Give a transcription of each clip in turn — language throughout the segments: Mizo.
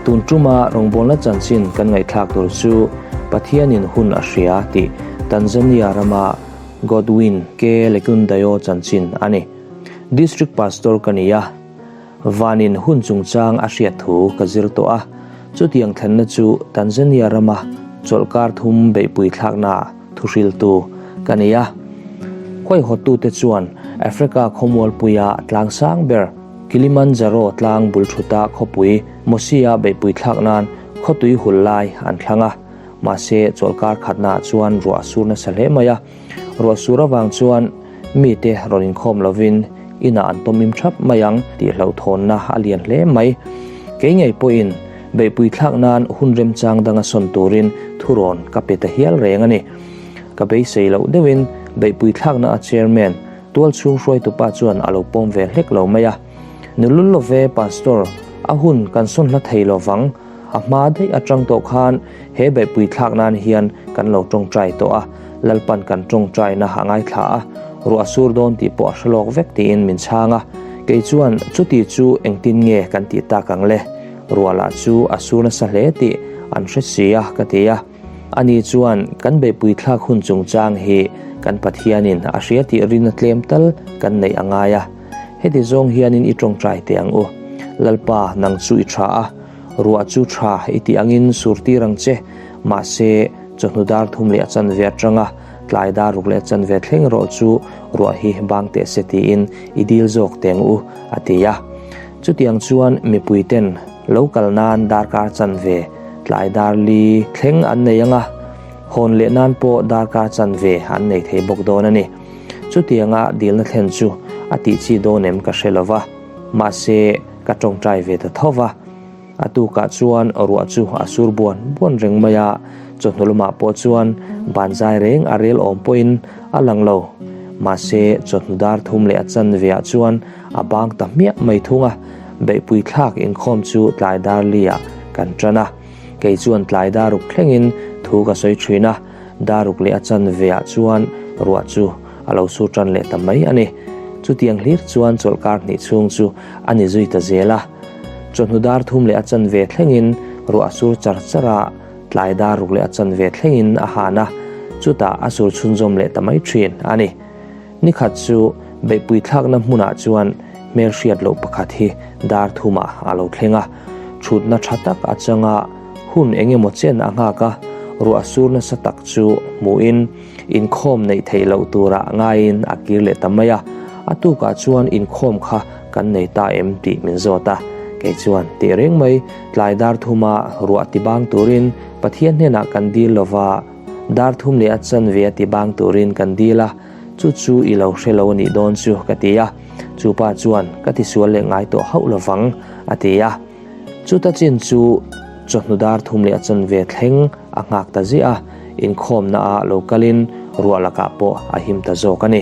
Tun tuma rawngbawlna chanchin kan ngaihthlak tur chu Pathianin hun a hria tih Tanzania rama Godwin K. Lekundayo chanchin a ni. District Pastor ka ni a, Vanin hun chungchang a hriat thu ka zir tawh a, chutiang thlenna chu Tanzania rama chawlhkar thum beihpui thlaknaah thuhriltu ka ni a. Huaihawttute chuan Africa khawmualpuia tlang sang ber Kilimanjaro tlang bul thuta khawpui Mosi-a beihpui thlak nan khawtui hul lai an thlang a, mahse chawlhkar khatnaah chuan ruah a sur nasa hle mai a. Ruah sur avang chuan mite rawn inkhawm lovin inah an tawmim thap mai ang tih hlauhthawnna a lian hle mai. Kei ngei pawhin beihpui thlak nan hun remchang danga sawn turin thurawn ka pe ta hial reng a ni. Ka beisei loh deuhin beihpui thlakna a chairman tualchhung hruaitupa chuan a lo pawm ve hlek lo mai a. Nulul love Pastor, a hun kan sawn hla thei lovang, a hma daih atang tawh khan he beihpui thlak nan hian kan lo tawngtai tawh a, Lalpan kan tawngtaina a ngaithla a, ruah a sur dawn tih pawh a hre lawk vek tiin min chhang a. Kei chuan chuti chu engtin nge kan tih tak ang le? Ruah lah chu a sur nasa hle tih an hre si a ka ti a. Ani chuan kan beihpui thlak hun chungchang hi kan Pathianin a hria tih rinna tlem tal kan neih a ngai a. Heti zawng hianin i tawngtai teh ang u. Lalpa, nang chu i tha a, ruah chu tha i tih angin sur tir ang che. Mahse, chawhnu dar thum leh a chanve atanga tlai dar ruk leh a chanve thleng erawh chu ruah hi bang teh se tiin i dil zawk teh ang u, a ti a. Chutiang chuan mipuiten lo kal nan darkar chanve tlai dar li thleng an nei ang a, hawn leh nan pawh darkar chanve an nei thei bawk dawn a ni. Chutianga dilna thlen chu a tih chi dawn em ka hre lo va, mahse ka tawngtai ve ta tho va. A tukah chuan ruah chu a sur buan buan reng mai a, chawhnu lamah pawh chuan ban zai reng a rel awm pawhin a lang lo. Mahse chawhnu dar thum leh a chanve ah chuan a bang ta hmiah mai thung a, beihpui thlak inkhawm chu tlai dar li ah kan tan a. Kei chuan tlai dar ruk thlengin thu ka sawi thin a, dar ruk leh a chanve ah chuan ruah chu a lo sur tan leh ta mai a ni. Chutiang hlir chuan chawlhkar hnih chhung chu a ni zui ta zel a. Chawhnu dar thum leh a chanve thlengin ruah a sur char char a, tlai dar ruk leh a chanve thlengin a han a, chutah a sur chhunzawm leh ta mai thin a ni. Ni khat chu beihpui thlakna hmunah chuan hmelhriat loh pakhat hi dar thumah a lo thleng a, thutna tha tak a chang a, hun eng emaw chen a nghak a, ruah sur nasa tak chu hmuhin inkhawm neih theih loh turah ngaiin a kir leh ta mai a, a tukah chuan inkhawm kha kan nei ta em tih min zawt a, kei chuan tih reng mai tlai dar thuma ruah ti bang turin Pathian hnenah kan dil lova, dar thum leh a chanve a ti bang turin kan dil a, chu chu i lo hre lo a nih dawn chu ka ti a, chu pa chuan ka tisual leh ngai tawh hauh lovang a ti a. Chuta chin chu chawhnu dar thum leh a chanve thleng a nghak ta ziah a, inkhawmna ah lo kalin ruah lakah pawh a him ta zawk a ni.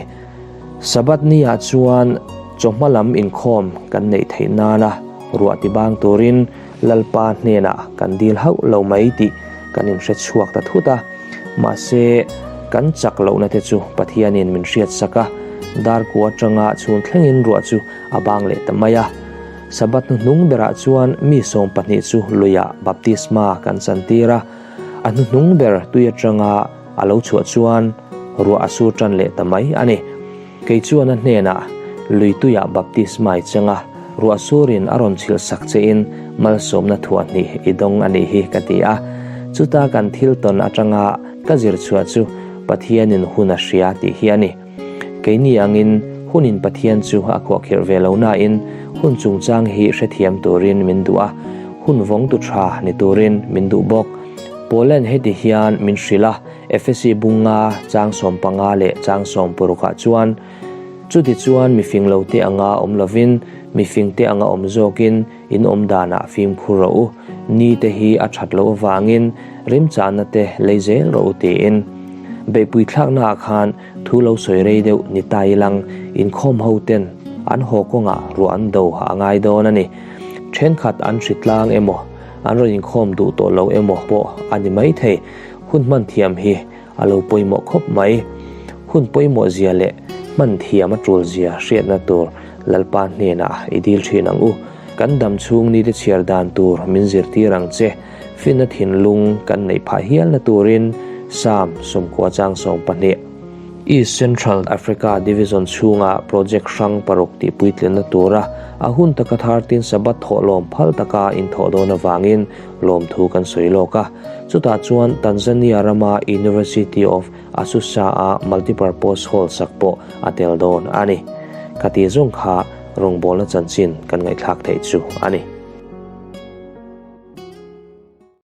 Sabbath ni ah chuan chawhma lam inkhawm kan neih theih nana ruah ti bang turin Lalpa hnenah kan dil hauh lo mai tih kan inhre chhuak ta thut a. Mahse, kan chak lohna te chu Pathianin min hriat sak a, dar kua atanga chhun thlengin ruah chu a bang leh ta mai a. Sabbath hnuhnung berah chuan mi 12 chu luiah baptisma kan chantir a, a hnuhnung ber tui atanga a lo chhuah chuan ruah a sur tan leh ta mai a ni. Kei chuan a hnenah, Lui tuiah baptisma i cheng a, ruah surin a rawn chhilh sak chein malsawmna thuah hnih i dawng a nih hi ka ti a. Chuta kan thil tawn atanga ka zir chhuah chu Pathianin hun a hria tih hi a ni. Keini angin hunin Pathian chu a khuahkhirh ve lo nain hun chungchang hi hrethiam turin min duh a, hun vawngtu tha ni turin min duh bawk. Paulan heti hian min hrilh a, Efesi bunga chang 15 leh chang 16 ah chuan, Chutichuan mifing lote anga awm lovin, mifingte anga awm zawkin in awm danah fimkhur rawh u, nite hi a that loh avangin rimchahna te lei zel rawh u tiin. Beihpui thlaknaah khan Thu lo sawi rei deuh ni ta ilang inkhawm ho ten an haw kawngah ruah an do a ngai dawn a ni. Thenkhat an hri tlang emaw, an rawn inkhawm duh tawh lo emaw pawh a ni mai thei. Hun hman thiam hi a lo pawimawh khawp mai. Hun pawimawh zia leh hman thiam a tul zia hriatna tur Lalpa hnenah i dil thin ang u. Kan dam chhung nite chhiar dan tur min zirtir ang che. Finna thinlung kan neih phah hialna turin Psalm 90 chang 12. East Central Africa Division chhunga project hrang paruk tih puitlinna tura a hun taka thartin Sabbath thawhlawm phal taka inthawh dawn avangin lawmthu kan sawi lawk a. Chutah chuan Tanzania rama University of Asusa-a multipurpose hall sak pawh a tel dawn a ni. Khati zawng kha rawngbawlna chanchin kan ngaihthlak theih chu a ni.